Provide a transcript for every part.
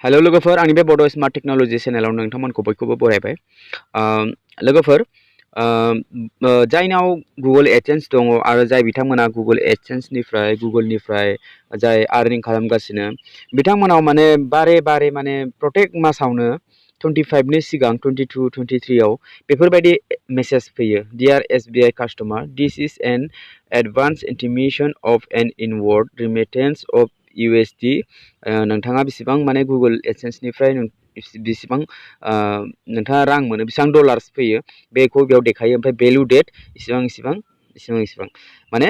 hello लोगोफोर आंनि बे बड' स्मार्ट टेक्न'लजि चेनेलाव नोंथांमोनखौ बयखौबो बरायबाय लोगोफोर जायनाव गुगोल एडसेन्स दङ आरो जाय बिथांमोना गुगोल एडसेन्सनिफ्राय गुगोलनिफ्राय जाय आर्निं खालामगासिनो बिथांमोनाव माने बारे बारे माने प्रत्येक मासावनो 25 नि सिगां 22 23 आव बेफोरबायदि मेसेज फैयो dear SBI customer this is an advance intimation of an inward remittance of USD नोंथाङा बेसेबां माने गुगोल एडसेन्सनिफ्राय बेसेबां नोंथाङा रां मोनो बेसेबां डलार्स फैयो बेखौ बेयाव देखायो ओमफ्राय भेलु डेट इसिबां माने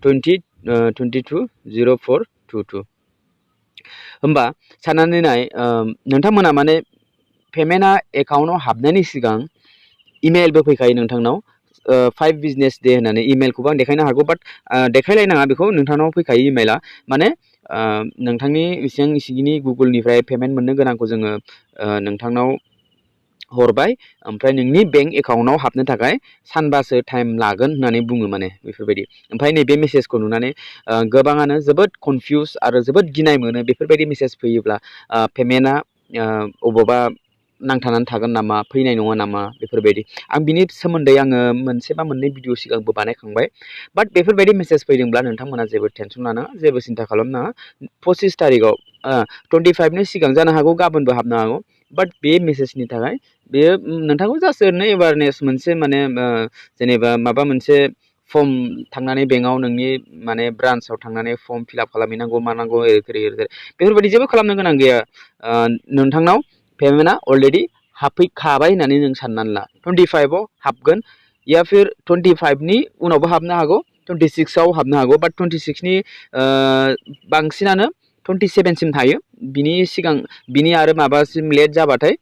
22/04/22 होमबा साननानै नाय नोंथांमोना माने पेमेन्टआ एकाउन्टआव हाबनायनि सिगां इमेलबो फैखायो नोंथांनाव 5 बिजनेस डे होननानै इमेलखौबो आं देखायनो हागौ बाट देखायलायनाङा बेखौ नोंथांनाव फैखायो इमेला माने नोंथांनि इसिंनि गुगोलनिफ्राय पेमेन्ट मोननो गोनांखौ जोङो नोंथांनाव हरबाय ओमफ्राय नोंनि बेंक एकाउन्टआव हाबनो थाखाय सानबासो टाइम लागोन होननानै बुङो माने बेफोरबायदि ओमफ्राय नैबे मेसेजखौ नुनानै गोबाङानो जोबोद कनफिउज आरो जोबोद गिनाय मोनो बेफोरबायदि मेसेज फैयोब्ला पेमेन्टआ अबावबा नांथानानै थागोन नामा फैनाय नङा नामा बेफोरबायदि आं बिनि सोमोन्दै आङो मोनसे बा मोननै भिडिअ सिगांबो बानायखांबाय बाट बेफोरबायदि मेसेज फैदोंब्ला नोंथांमोना जेबो टेनसन लानाङा जेबो सिन्था खालामनाङा 25 तारिखआव 25 नि सिगां जानो हागौ गाबोनबो हाबनो हागौ बाट बे मेसेजनि थाखाय बेयो नोंथांखौ जास्ट ओरैनो एवारनेस मोनसे माने जेनेबा माबा मोनसे फर्म थांनानै बेंकआव नोंनि माने ब्रान्चआव थांनानै फर्म फिलआप खालामहैनांगौ मानांगौ बेफोरबायदि जेबो खालामनो गोनां गैया नोंथांनाव पेमेन्टआ अलरेडि हाबफैखाबाय होननानै जों साननानै ला 25 आव हाबगोन या फिर 25 नि उनावबो हाबनो हागौ 26 आव हाबनो हागौ बाट 26 नि बांसिनानो 27 सिम थायो बिनि सिगां बिनि आरो माबासिम लेट जाबाथाय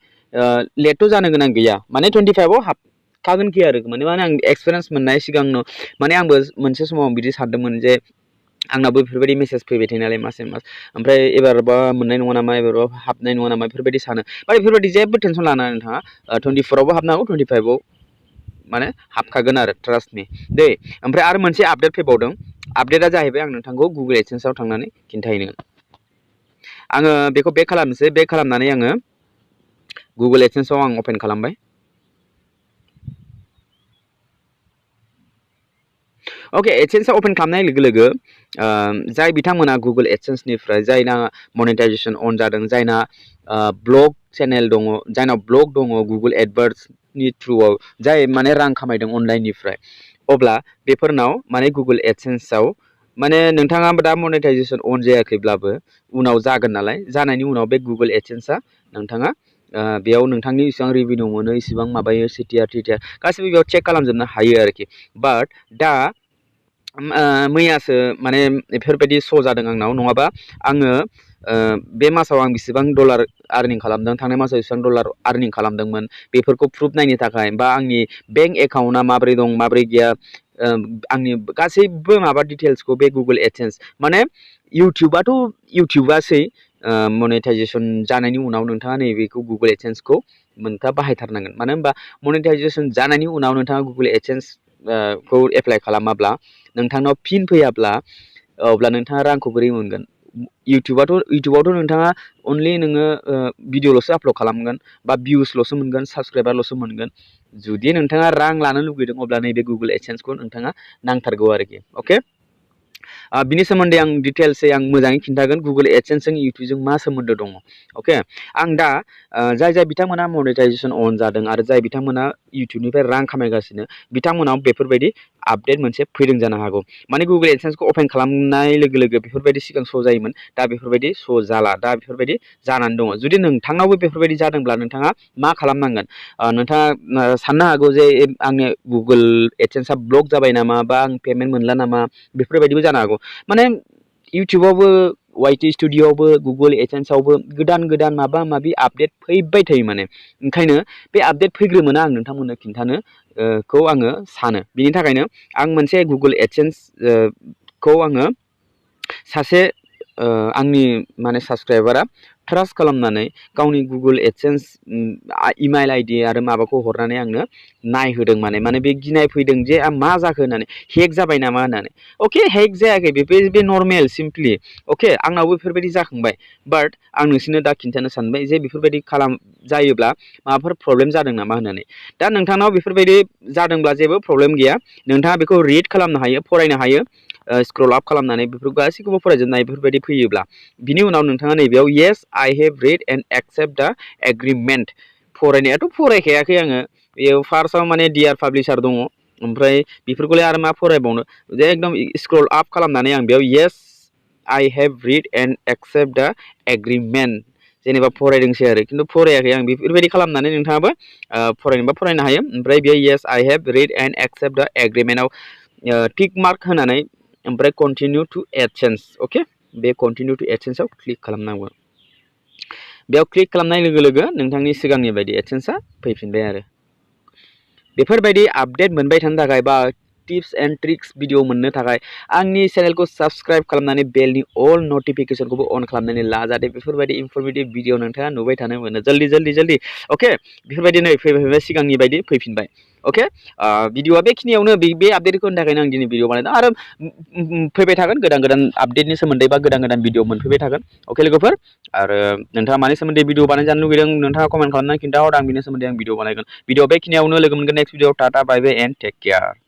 लेटथ' जानो गोनां गैया माने 25 आव हाबखागोनखि आरो माने आं एक्सपिरियेन्स मोननाय सिगांनो माने आंबो मोनसे समाव बिदि सानदोंमोन जे आंनाबो बेफोरबायदि मेसेज फैबाय थायो नालाय मासे मास ओमफ्राय एबारबा मोननाय नङा नामा एबारबा हाबनाय नङा नामा बेफोरबायदि सानो बाट बेफोरबायदि जेबो टेनसन लानाङा नोंथाङा 24 आवबो हाबनो हागौ 25 आव माने हाबखागोन आरो ट्रास्ट मी दे ओमफ्राय आरो मोनसे आपडेट फैबावदों आपडेटआ जाहैबाय आं नोंथांखौ गुगोल एडसेन्सआव थांनानै खिन्थाहैनो आङो बेखौ बेक खालामनोसै बेक खालामनानै आङो गुगोल एडसेन्सआव आं अपेन खालामबाय ओके एडसेन्सआ अपेन खालामनाय लोगो लोगो जाय बिथांमोना गुगोल एडसेन्सनिफ्राय जायना मनेटाइजेसन अन जादों जायना ब्लग चेनेल दङ जायनाव ब्लग दङ गुगोल एडभार्ट्सनि थ्रुआव जाय माने रां खामायदों अनलाइननिफ्राय अब्ला बेफोरनाव माने गुगोल एडसेन्सआव माने नोंथाङा दा मनेटाइजेसन अन जायाखैब्लाबो उनाव जागोन नालाय जानायनि उनाव बे गुगोल एडसेन्सआ नोंथाङा बेयाव नोंथांनि इसिबां रेभिनिउ मोनो इसिबां माबायो सिटिआर टिटिआर गासिबो बेयाव चेक खालामजोबनो हायो आरोखि बाट दा मैयासो माने बेफोरबायदि श' जादों आंनाव नङाबा आङो बे मासाव आं बेसेबां डलार आर्निं खालामदों थांनाय मासाव बेसेबां डलार आर्निं खालामदोंमोन बेफोरखौ प्रुफ नायनो थाखाय बा आंनि बेंक एकाउन्टआ माबोरै दं माबोरै गैया आंनि गासैबो माबा डिटेल्सखौ बे गुगोल एडसेन्स माने इउटिउबासै मनेटाइजेसन जानायनि उनाव नोंथाङा नैबेखौ गुगोल एडसेन्सखौ नोंथाङा बाहायथारनांगोन मानो होनबा मनेटाइजेसन जानायनि उनाव नोंथाङा गुगोल एडसेन्स खौ एप्लाइ खालामाब्ला नोंथांनाव फिन फैयाब्ला अब्ला नोंथाङा रांखौ बोरै मोनगोन इउटिउबावथ' नोंथाङा अनलि नोङो भिडिअ'ल'सो आपल'ड खालामगोन बा भिउसल'सो मोनगोन साबसक्राइबारल'सो मोनगोन जुदि नोंथाङा रां लानो लुगैदों अब्ला नैबे गुगोल एडसेन्सखौ नोंथाङा नांथारगौ आरोखि अके बिनि सोमोन्दै आं डिटेल्सै आं मोजाङै खिन्थागोन गुगोल एडसेन्सजों इउटिउबजों मा सोमोन्दो दङ अके आं दा जाय बिथांमोना मनेटाइजेसन अन जादों आरो जाय बिथांमोना इउटिउबनिफ्राय रां खामायगासिनो बिथांमोनाव बेफोरबायदि आपडेट मोनसे फैदों जानो हागौ माने गुगोल एडसेन्सखौ अपेन खालामनाय लोगो लोगो बेफोरबायदि सिगां श' जायोमोन दा बेफोरबायदि श' जाला दा बेफोरबायदि जानानै दङ जुदि नोंथांनावबो बेफोरबायदि जादोंब्ला नोंथाङा मा खालामनांगोन नोंथाङा साननो हागौ जे आंनि गुगोल एडसेन्सआ ब्लक जाबाय नामा बा आं पेमेन्ट मोनला नामा बेफोरबायदिबो जानो हागौ माने इउटिउबावबो वाइटि स्टुडिअ'आवबो गुगोल एडसेन्सआवबो गोदान माबा माबि आपडेट फैबाय थायो माने ओंखायनो बे आपडेट फैग्रोमोना आं नोंथांमोननो खिन्थानो खौ आङो सानो बिनि थाखायनो आं मोनसे गुगोल एडसेन्स खौ आङो सासे आंनि माने साबसक्राइबारा ट्रास्ट खालामनानै गावनि गुगोल एडसेन्स इमेल आइडि आरो माबाखौ हरनानै आंनो नायहोदों माने बे गिनाय फैदों जे मा जाखो होननानै हेक जाबाय नामा होननानै अके हेक जायाखै बे नर्मेल सिम्पलि अके आंनावबो बेफोरबायदि जाखांबाय बाट आं नोंसोरनो दा खिन्थानो सानबाय जे बेफोरबायदि जायोब्ला माबाफोर प्रब्लेम जादों नामा होननानै दा नोंथांनाव बेफोरबायदि जादोंब्ला जेबो प्रब्लेम गैया नोंथाङा बेखौ रिड खालामनो हायो फरायनो हायो स्क्रल आप खालामनानै बेफोर गासैखौबो फरायजोबनाय बेफोरबायदि फैयोब्ला बिनि उनाव नोंथाङा नैबेयाव yes I have read and accept the agreement फरायनायाथ' फरायखायाखै आङो बेयाव फार्स्टआव माने डिआर पाब्लिशार दङ ओमफ्राय बेफोरखौलाय आरो मा फरायबावनो जे एकदम स्क्रल आप खालामनानै आं बेयाव yes I have read and accept the agreement जेनेबा फरायदोंसै आरो खिन्थु फरायाखै आं बेफोरबायदि खालामनानै नोंथाङाबो फरायनोबा फरायनो हायो ओमफ्राय बेयो yes I have read and accept the एग्रिमेन्टआव टिक मार्क होनानै ओमफ्राय कन्टिनिउ टु एडसेन्स अके बे कन्टिनिउ टु एडसेन्सआव क्लिक खालामनांगौ बेयाव क्लिक खालामनाय लोगो लोगो नोंथांनि सिगांनि बायदि एडसेन्सआ फैफिनबाय आरो बेफोरबायदि आपडेट मोनबाय थानो थाखाय बा टिप्स एन्ड ट्रिक्स भिडिअ मोननो थाखाय आंनि चेनेलखौ साबस्क्राइब खालामनानै बेलनि अल नटिफिकेसनखौबो अन खालामनानै ला जाहाथे बेफोरबायदि इनफरमेटिभ भिडिअ नोंथाङा नुबाय थानो मोनो जल्दि अके बेफोरबायदि नै फैबाय सिगांनि बायदि फैफिनबाय अके भिडिअआ बेखिनियावनो बे आपडेटखौ होनो थाखायनो आं दिनै भिडिअ बानायदों आरो फैबाय थागोन गोदान आपडेटनि सोमोन्दै बा गोदान भिडिअ मोनफैबाय थागोन अके लोगोफोर आरो नोंथाङा मानि सोमोन्दै भिडिअ बानायजानो लुगैदों नोंथाङा कमेन्ट खालामनानै खिन्थाहर आं बिनि सोमोन्दै आं भिडिअ बानायगोन भिडिअ बेखिनियावनो लोगो मोनगोन next video tata bye bye and take care